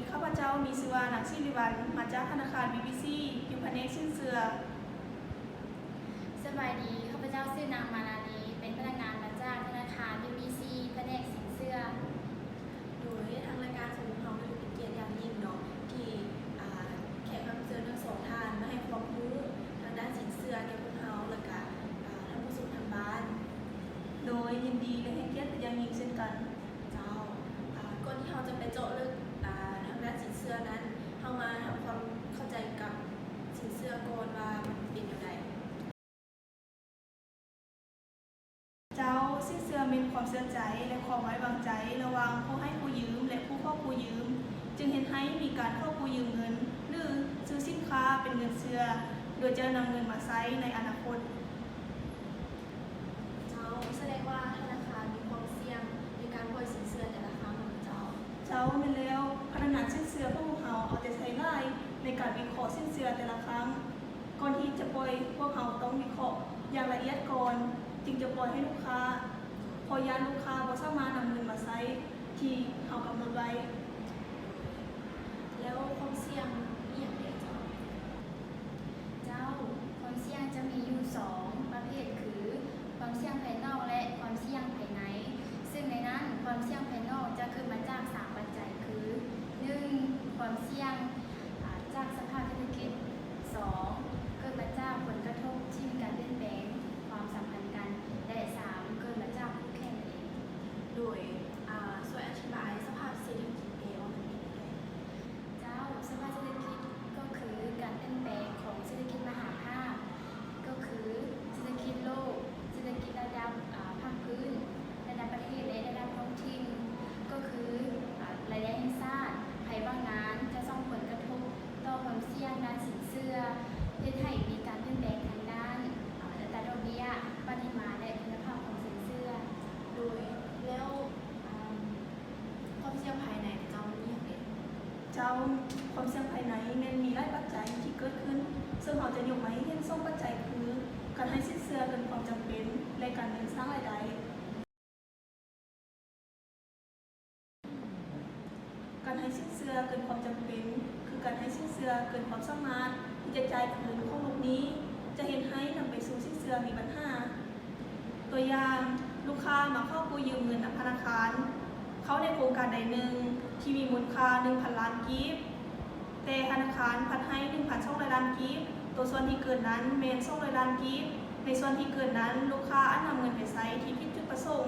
ຂ້າພະເຈົ້າມີຊື່ວ່າ ນາງ ສິລິວັນ ມາຈາກທະນາຄານ ບີບີຊີ ຢູ່ພະແນກສິນເຊື່ອ. ສະບາຍດີ, ຂ້າພະເຈົ້າຊື່ນາງ ມາລານີ ເປັນພະນັກງານມາຈາກທະນາຄານ ບີບີຊີ ພະແນກສິນເຊື່ອ. ໂດຍທາງລາຍການຂອງພວກເຮົາກໍຖືເປັນກຽດຢ່າງຍິ່ງເນາະ ທີ່ ອາ ແຂກຮັບເຊີນທັງສອງທ່ານມາໃຫ້ຄວາມຮູ້ທາງດ້ານສິນເຊື່ອແກ່ພວກເຮົາ ແລະກະ ອາ ທ່ານຜູ້ຊົມທາງບ້ານ. ໂດຍຍິນດີ ແລະໃຫ້ກຽດເປັນຢ່າງຍິ່ງເຊັ່ນກັນ. ເຈົ້າ ອາ ກ່ອນທີ່ເຮົາຈະໄປເຈາະເລິກ ອາ ທາງດ້ານສິນເຊື່ອນັ້ນ, ເຮົາມາທຳຄວາມເຂົ້າໃຈກັບສິນເຊື່ອກ່ອນວ່າມັນເປັນແນວໃດ. ເຈົ້າ, ສິນເຊື່ອແມ່ນຄວາມເຊື່ອໃຈ ແລະ ຄວາມໄວ້ວາງໃຈລະຫວ່າງຜູ້ໃຫ້ກູ້ຢືມ ແລະ ຜູ້ຂໍກູ້ຢືມ, ຈຶ່ງເຮັດໃຫ້ມີການຂໍກູ້ຢືມເງິນ ຫຼື ຊື້ສິນຄ້າເປັນເງິນເຊື່ອ ໂດຍຈະນຳເງິນມາໃຊ້ໃນອະນາຄົດ. ເຈົ້າ, ສະແດງວ່າທະນາຄານມີຄວາມສ່ຽງໃນການປ່ອຍສິນເຊື່ອແຕ່ລະຄັ້ງເນາະເຈົ້າ? ເຈົ້າ, ແມ່ນແລ້ວ. ພະນັກງານສິນເຊື່ອຂອງພວກເຮົາເອົາໃຈໃສ່ຫຼາຍໃນການວິເຄາະສິນເຊື່ອແຕ່ລະຄັ້ງ. ກ່ອນທີ່ຈະປ່ອຍ, ພວກເຮົາຕ້ອງວິເຄາະຢ່າງລະອຽດກ່ອນ, ຈຶ່ງຈະປ່ອຍໃຫ້ລູກຄ້າ, ເພາະຢ້ານລູກຄ້າບໍ່ສາມາດນຳເງິນມາໃຊ້ທີ່ເຮົາກຳນົດໄວ້. ແລ້ວຄວາມສ່ຽງມີຫຍັງແດ່ເຈົ້າ? ເຈົ້າ, ຄວາມສ່ຽງຈະມີຢູ່ສອງປະເພດ ຄື ຄວາມສ່ຽງພາຍນອກ ແລະ ຄວາມສ່ຽງພາຍໃນ. ຊຶ່ງໃນນັ້ນ, ຄວາມສ່ຽງພາຍນອກຈະເກີດມາຈາກສາມປັດໄຈ ຄື ໜຶ່ງ ຄວາມສ່ຽງ ອາ ຈາກສະພາບເສດຖະກິດ, ສອງ ເກີດມາຈາກຜົນກະທົບທີ່ມີການປ່ຽນແປງຄວາມສຳພັນກັນ ແລະ ສາມ ເກີດມາຈາກຄູ່ແຂ່ງນັ້ນເອງ. ໂດຍ ອາ ຊ່ວຍອະທິບາຍສະພາບເສດຖະກິດແດ່ວ່າມັນເປັນຈັ່ງໃດ? ເຈົ້າ, ສະພາບເສດຖະກິດກໍຄືການປ່ຽນແປງຂອງເສດຖະກິດມະຫາພາກ, ກໍຄືເສດຖະກິດໂລກ, ເສດຖະກິດລະດັບ ອາ ພາກພື້ນ, ລະດັບປະເທດ ແລະ ລະດັບທ້ອງຖິ່ນ, ກໍຄື ອາ ລາຍໄດ້ແຫ່ງຊາດ, ໃຜວ່າງງານຈະສົ່ງຜົນກະທົບຕໍ່ຄວາມສ່ຽງດ້ານສິນເຊື່ອ, ເຮັດໃຫ້ມີການປ່ຽນແປງທາງດ້ານ ອາ ອັດຕາດອກເບ້ຍ, ປະລິມານ ແລະ ຄຸນນະພາບຂອງສິນເຊື່ອ. ໂດຍ ແລ້ວ ອາ ຄວາມສ່ຽງພາຍໃນເຈົ້າມີຫຍັງແດ່? ເຈົ້າ, ຄວາມສ່ຽງພາຍໃນແມ່ນມີຫຼາຍປັດໄຈທີ່ເກີດຂຶ້ນ, ເຊິ່ງເຮົາຈະຍົກມາໃຫ້ເຫັນສອງປັດໄຈ ຄື ການໃຫ້ສິນເຊື່ອເກີນຄວາມຈຳເປັນ ແລະ ການເງິນສ້າງລາຍໄດ້. ການໃຫ້ສິນເຊື່ອເກີນຄວາມຈຳເປັນ ຄືການໃຫ້ສິນເຊື່ອເກີນຄວາມສາມາດທີ່ຈະຈ່າຍຄືນຂອງລູກໜີ້ ຈະເຮັດໃຫ້ນຳໄປສູ່ສິນເຊື່ອມີບັນຫາ. ຕົວຢ່າງ, ລູກຄ້າມາຂໍກູ້ຢືມເງິນນຳທະນາຄານ ເຂົ້າໃນໂຄງການໃດໜຶ່ງທີ່ມີມູນຄ່າໜຶ່ງພັນລ້ານກີບ, ແຕ່ທະນາຄານພັດໃຫ້ໜຶ່ງພັນສອງຮ້ອຍລ້ານກີບ, ຕົວສ່ວນທີ່ເກີນນັ້ນແມ່ນສອງຮ້ອຍລ້ານກີບ. ໃນສ່ວນທີ່ເກີນນັ້ນ, ລູກຄ້າອາດນຳເງິນໄປໃຊ້ທີ່ຜິດຈຸດປະສົງ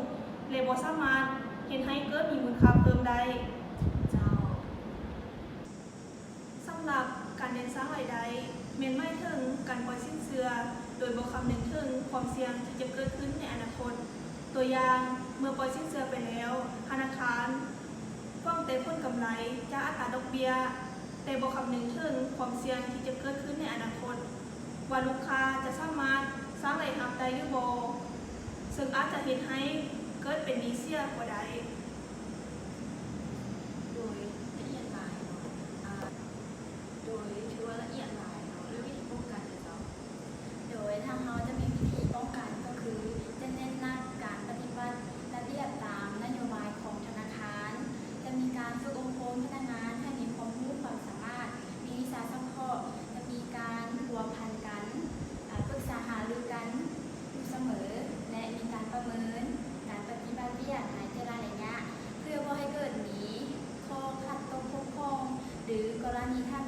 ແລະ ບໍ່ສາມາດເຮັດໃຫ້ເກີດມີມູນຄ່າເພີ່ມໄດ້. ເຈົ້າ. ສຳລັບການເນັ້ນສ້າງລາຍໄດ້ ແມ່ນໝາຍເຖິງການປ່ອຍສິນເຊື່ອໂດຍບໍ່ຄຳນຶງເຖິງຄວາມສ່ຽງທີ່ຈະເກີດຂຶ້ນໃນອະນາຄົດ. ຕົວຢ່າງ, ເມື່ອປ່ອຍສິນເຊື່ອໄປແລ້ວ, ທະນາຄານຫວັງແຕ່ຜົນກຳໄລຈາກອັດຕາດອກເບ້ຍ, ແຕ່ບໍ່ຄຳນຶງເຖິງຄວາມສ່ຽງທີ່ຈະເກີດຂຶ້ນໃນອະນາຄົດ ວ່າລູກຄ້າຈະສາມາດສ້າງລາຍຮັບໄດ້ຫຼືບໍ່, ເຊິ່ງອາດຈະເຮັດໃຫ້ເກີດເປັນໜີ້ເສຍກໍໄດ້. ໂດຍລະອຽດຫຼາຍເນາະ. ອາ ໂດຍຖືວ່າລະອຽດຫຼາຍເນາະ. ແລ້ວວິທີປ້ອງກັນເດເຈົ້າ? ໂດຍທາງເຮົາຈະມີວິທີປ້ອງກັນ ກໍຄືຈະເນັ້ນໜັກການປະຕິບັດລະບຽບຕາມນະໂຍບາຍຂອງທະນາຄານ, ຈະມີການຝຶກອົບຮົມພະນັກງານໃຫ້ມີຄວາມຮູ້ຄວາມສາມາດ, ມີວິຊາສະເພາະ, ຈະມີການພົວພັນກັນ, ອາ ປຶກສາຫາລືກັນຢູ່ສະເໝີ ແລະ ມີການປະເມີນການປະຕິບັດວຽກໃນແຕ່ລະໄລຍະ ເພື່ອບໍ່ໃຫ້ເກີດມີຂໍ້ຂັດຕົກບົກຜ່ອງ ຫຼື ກໍລະນີຖ້າ